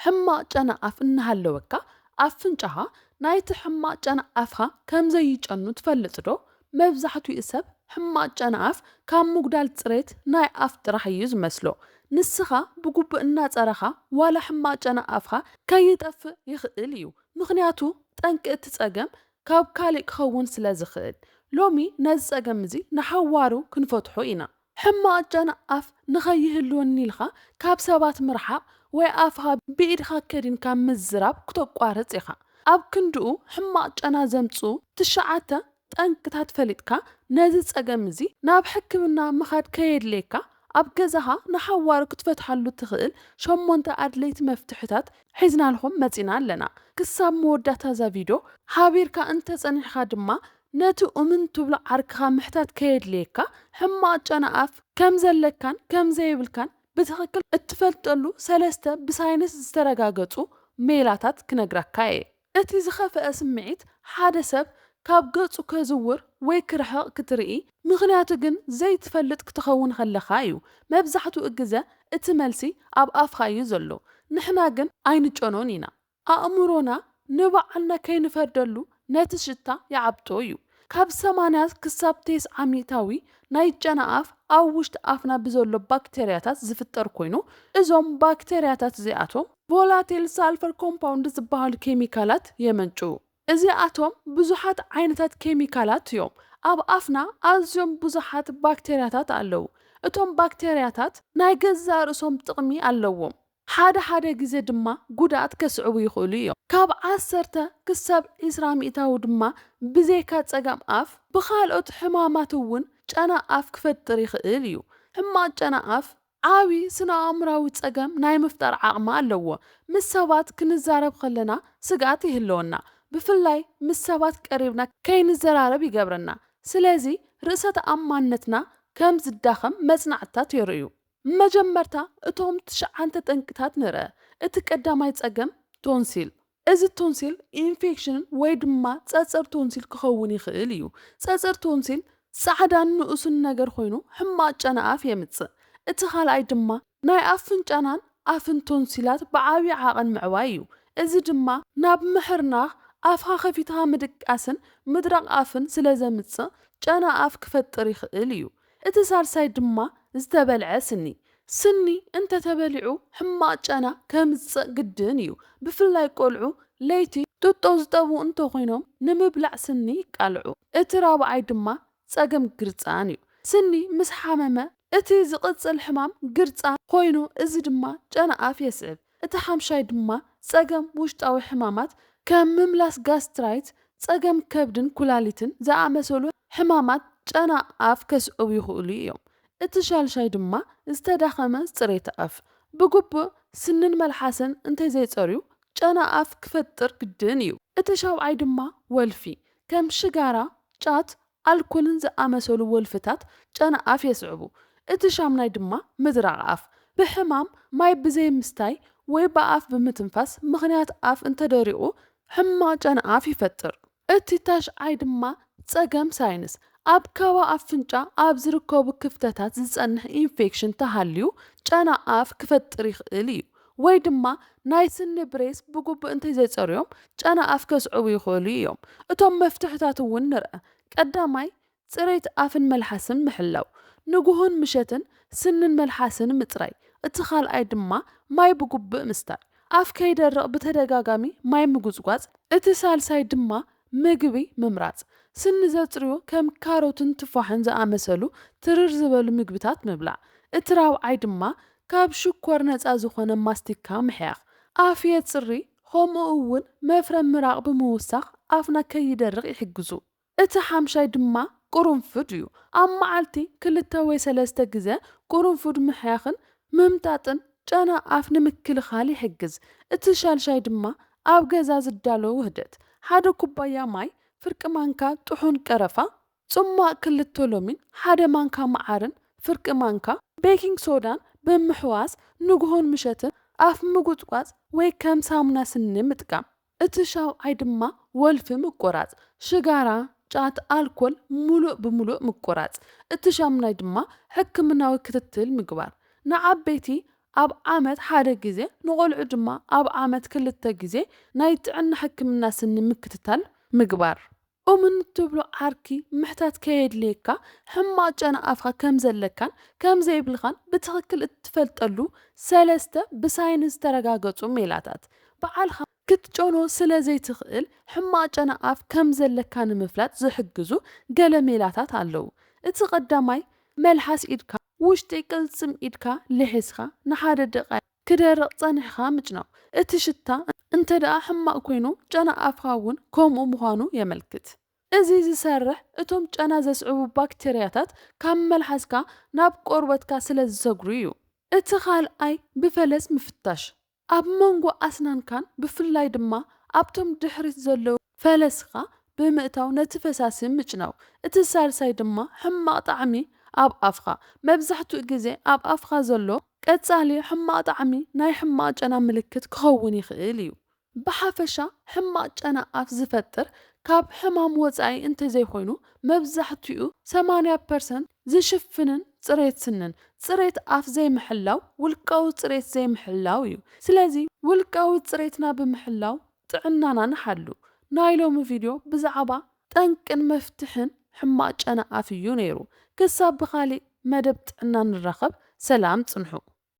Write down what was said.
ሕማቕ ጨና ኣፍ እናሃለወካ ኣፍንጫኻ ናይቲ ሕማቕ ጨና ኣፍኻ ከም ዘይጨኑ ትፈልጥ ዶ? መብዛሕትኡ ሰብ ሕማቕ ጨና ኣፍ ካብ ምጉዳል ጽሬት ናይ ኣፍ ጥራሕ እዩ ዝመስሎ። ንስኻ ብግቡእ እናጸረኻ ዋላ ሕማቕ ጨና ኣፍኻ ከይጠፍእ ይኽእል እዩ። ምኽንያቱ ጠንቂ እቲ ጸገም ካብ ካልእ ክኸውን ስለ ዝኽእል። ሎሚ ነዚ ጸገም እዚ ንሓዋሩ ክንፈትሖ ኢና። ሕማቕ ጨና ኣፍ ንኸይህልወኒ ኢልካ ካብ ሰባት ምርሓቕ ወይ ኣፍኻ ብኢድካ ከዲንካ ምዝራብ ክተቋርጽ ኢኻ። ኣብ ክንድኡ ሕማቕ ጨና ዘምጽኡ ትሽዓተ ጠንቅታት ፈሊጥካ ነዚ ጸገም እዚ ናብ ሕክምና ምኻድ ከየድልየካ ኣብ ገዛኻ ንሓዋሩ ክትፈትሓሉ ትኽእል ሸሞንተ ኣድለይቲ መፍትሕታት ሒዝናልኩም መጺና ኣለና። ክሳብ መወዳእታ እዛ ቪድዮ ሓቢርካ እንተጸኒሕካ ድማ ነቲ እሙን ትብሎ ዓርክኻ ምሕታት ከየድልየካ ሕማቕ ጨና ኣፍ ከም ዘለካን ከም ዘይብልካን ብትኽክል እትፈልጠሉ ሰለስተ ብሳይንስ ዝተረጋገጹ ሜላታት ክነግረካ እየ። እቲ ዝኸፍአ ስምዒት ሓደ ሰብ ካብ ገጹ ከዝውር ወይ ክርሕቕ ክትርኢ፣ ምኽንያቱ ግን ዘይትፈልጥ ክትኸውን ከለኻ እዩ። መብዛሕትኡ ግዘ እቲ መልሲ ኣብ ኣፍካ እዩ ዘሎ። ንሕና ግን ኣይንጨኖን ኢና። ኣእምሮና ንባዕልና ከይንፈርደሉ ነቲ ሽታ ይዓብጦ እዩ። ካብ ሰማንያ ክሳብ ተስዓ ሚእታዊ ናይ ጨና ኣፍ ኣብ ውሽጢ ኣፍና ብዘሎ ባክተርያታት ዝፍጠር ኮይኑ፣ እዞም ባክተርያታት እዚኣቶም ቮላቲል ሳልፈር ኮምፓውንድ ዝበሃሉ ኬሚካላት የመንጭዉ። እዚኣቶም ብዙሓት ዓይነታት ኬሚካላት እዮም። ኣብ ኣፍና ኣዝዮም ብዙሓት ባክተርያታት ኣለዉ። እቶም ባክተርያታት ናይ ገዛእ ርእሶም ጥቕሚ ኣለዎም። ሓደ ሓደ ግዜ ድማ ጉድኣት ከስዕቡ ይኽእሉ እዮም። ካብ ዓሰርተ ክሳብ ዕስራ ሚእታዊ ድማ ብዘይካ ጸገም ኣፍ ብኻልኦት ሕማማት እውን ጨና ኣፍ ክፈጥር ይኽእል እዩ። ሕማቕ ጨና ኣፍ ዓቢ ስነ-ኣእምራዊ ጸገም ናይ ምፍጣር ዓቕሚ ኣለዎ። ምስ ሰባት ክንዛረብ ከለና ስግኣት ይህልወና። ብፍላይ ምስ ሰባት ቀሪብና ከይንዘራረብ ይገብረና። ስለዚ ርእሰ ተኣማንነትና ከም ዝዳኸም መጽናዕትታት የርእዩ። መጀመርታ እቶም ትሽዓተ ጠንቅታት ንርአ። እቲ ቀዳማይ ጸገም ቶንሲል። እዚ ቶንሲል ኢንፌክሽን ወይ ድማ ጸጸር ቶንሲል ክኸውን ይኽእል እዩ። ጸጸር ቶንሲል ጻዕዳን ንኡስን ነገር ኮይኑ ሕማቕ ጨና ኣፍ የምጽእ። እቲ ካልኣይ ድማ ናይ ኣፍንጫናን ኣፍን ቶንሲላት ብዓቢ ዓቐን ምዕባይ እዩ። እዚ ድማ ናብ ምሕርናኽ ኣፍኻ ከፊትኻ ምድቃስን ምድራቕ ኣፍን ስለ ዘምጽእ ጨና ኣፍ ክፈጥር ይኽእል እዩ። እቲ ሳልሳይ ድማ ዝተበልዐ ስኒ። ስኒ እንተተበሊዑ ሕማቕ ጨና ከምጽእ ግድን እዩ። ብፍላይ ቆልዑ ለይቲ ጡጦ ዝጠብኡ እንተኾይኖም ንምብላዕ ስኒ ይቃልዑ። እቲ ራብዓይ ድማ ጸገም ግርጻን እዩ። ስኒ ምስ ሓመመ እቲ ዝቕጽል ሕማም ግርጻን ኮይኑ፣ እዚ ድማ ጨና ኣፍ የስዕብ። እቲ ሓምሻይ ድማ ጸገም ውሽጣዊ ሕማማት ከም ምምላስ ጋስትራይት፣ ጸገም ከብድን ኩላሊትን ዝኣመሰሉ ሕማማት ጨና ኣፍ ከስዕቡ ይኽእሉ እዮም። እቲ ሻልሻይ ድማ ዝተዳኸመ ጽሬት ኣፍ። ብግቡእ ስንን መልሓስን እንተዘይጸርዩ ጨና ኣፍ ክፈጥር ግድን እዩ። እቲ ሻብዓይ ድማ ወልፊ፣ ከም ሽጋራ፣ ጫት፣ ኣልኮልን ዝኣመሰሉ ወልፍታት ጨና ኣፍ የስዕቡ። እቲ ሻምናይ ድማ ምድራቕ ኣፍ፣ ብሕማም ማይ ብዘይምስታይ ወይ ብኣፍ ብምትንፋስ ምኽንያት ኣፍ እንተደሪቑ ሕማቕ ጨና ኣፍ ይፈጥር። እቲ ታሽዓይ ድማ ጸገም ሳይንስ፣ ኣብ ካባ ኣፍንጫ ኣብ ዝርከቡ ክፍተታት ዝጸንሕ ኢንፌክሽን ተሃልዩ ጨና ኣፍ ክፈጥር ይኽእል እዩ። ወይ ድማ ናይ ስኒ ብሬስ ብግቡእ እንተዘይጸርዮም ጨና ኣፍ ከስዕቡ ይኽእሉ እዮም። እቶም መፍትሕታት እውን ንርአ። ቀዳማይ፣ ጽሬት ኣፍን መልሓስን ምሕላው። ንግሆን ምሸትን ስንን መልሓስን ምጽራይ። እቲ ካልኣይ ድማ ማይ ብግቡእ ምስታይ። ኣፍ ከይደርቕ ብተደጋጋሚ ማይ ምጉጽጓጽ። እቲ ሳልሳይ ድማ ምግቢ ምምራጽ። ስኒ ዘጽርዩ ከም ካሮትን ቱፋሕን ዝኣመሰሉ ትርር ዝበሉ ምግብታት ምብላዕ። እቲ ራብዓይ ድማ ካብ ሽኮር ነጻ ዝኾነ ማስቲካ ምሕያኽ። ኣፍ የጽሪ፣ ከምኡ እውን መፍረ ምራቕ ብምውሳኽ ኣፍና ከይደርቕ ይሕግዙ። እቲ ሓምሻይ ድማ ቅርንፉድ እዩ። ኣብ መዓልቲ ክልተ ወይ ሰለስተ ግዘ ቅርንፉድ ምሕያኽን ምምጣጥን ጨና ኣፍ ንምክልኻል ይሕግዝ። እቲ ሻልሻይ ድማ ኣብ ገዛ ዝዳሎ ውህደት፣ ሓደ ኩባያ ማይ፣ ፍርቂ ማንካ ጥሑን ቀረፋ፣ ጽሟቕ ክልተ ሎሚን፣ ሓደ ማንካ መዓርን ፍርቂ ማንካ ቤኪንግ ሶዳን ብምሕዋስ ንግሆን ምሸትን ኣፍ ምጉጽጓጽ ወይ ከም ሳሙና ስኒ ምጥቃም። እቲ ሻውዓይ ድማ ወልፊ ምቁራጽ፣ ሽጋራ፣ ጫት፣ ኣልኮል ሙሉእ ብሙሉእ ምቁራጽ። እቲ ሻምናይ ድማ ሕክምናዊ ክትትል ምግባር። ንዓበይቲ ኣብ ዓመት ሓደ ግዜ፣ ንቖልዑ ድማ ኣብ ዓመት ክልተ ግዜ ናይ ጥዕና ሕክምና ስኒ ምክትታል ምግባር። እሙን እትብሎ ዓርኪ ምሕታት ከየድልየካ፣ ሕማቕ ጨና ኣፍካ ከም ዘለካን ከም ዘይብልኻን ብትኽክል እትፈልጠሉ ሰለስተ ብሳይንስ ዝተረጋገጹ ሜላታት። በዓልኻ ክትጨኖ ስለ ዘይትኽእል፣ ሕማቕ ጨና ኣፍ ከም ዘለካ ንምፍላጥ ዝሕግዙ ገለ ሜላታት ኣለዉ። እቲ ቀዳማይ፣ መልሓስ ኢድካ፣ ውሽጢ ቅልጽም ኢድካ ልሒስካ ንሓደ ደቓይቕ ክደርቕ ጸኒሕካ ምጭናው። እቲ ሽታ እንተ ደኣ ሕማቕ ኮይኑ፣ ጨና ኣፍካ እውን ከምኡ ምዃኑ የመልክት። እዚ ዝሰርሕ፣ እቶም ጨና ዘስዕቡ ባክቴርያታት ካብ መልሓስካ ናብ ቆርበትካ ስለ ዝሰግሩ እዩ። እቲ ካልኣይ፣ ብፈለስ ምፍታሽ። ኣብ መንጎ ኣስናንካን ብፍላይ ድማ ኣብቶም ድሕሪት ዘለዉ ፈለስኻ ብምእታው ነቲ ፈሳሲ ምጭናው። እቲ ሳልሳይ ድማ ሕማቕ ጣዕሚ ኣብ ኣፍኻ። መብዛሕትኡ ግዜ ኣብ ኣፍኻ ዘሎ ቀጻሊ ሕማቕ ጣዕሚ ናይ ሕማቕ ጨና ምልክት ክኸውን ይኽእል እዩ። ብሓፈሻ ሕማቕ ጨና ኣፍ ዝፈጥር ካብ ሕማም ወጻኢ እንተዘይኮይኑ፣ መብዛሕትኡ ሰማንያ ፐርሰንት ዝሽፍንን ጽሬት ስንን። ጽሬት ኣፍ ዘይምሕላው ውልቃዊ ጽሬት ዘይምሕላው እዩ። ስለዚ ውልቃዊ ጽሬትና ብምሕላው ጥዕናና ንሓሉ። ናይ ሎሚ ቪድዮ ብዛዕባ ጠንቅን መፍትሕን ሕማቕ ጨና ኣፍ እዩ ነይሩ። ክሳብ ብኻሊእ መደብ ጥዕና ንራኸብ፣ ሰላም ጽንሑ።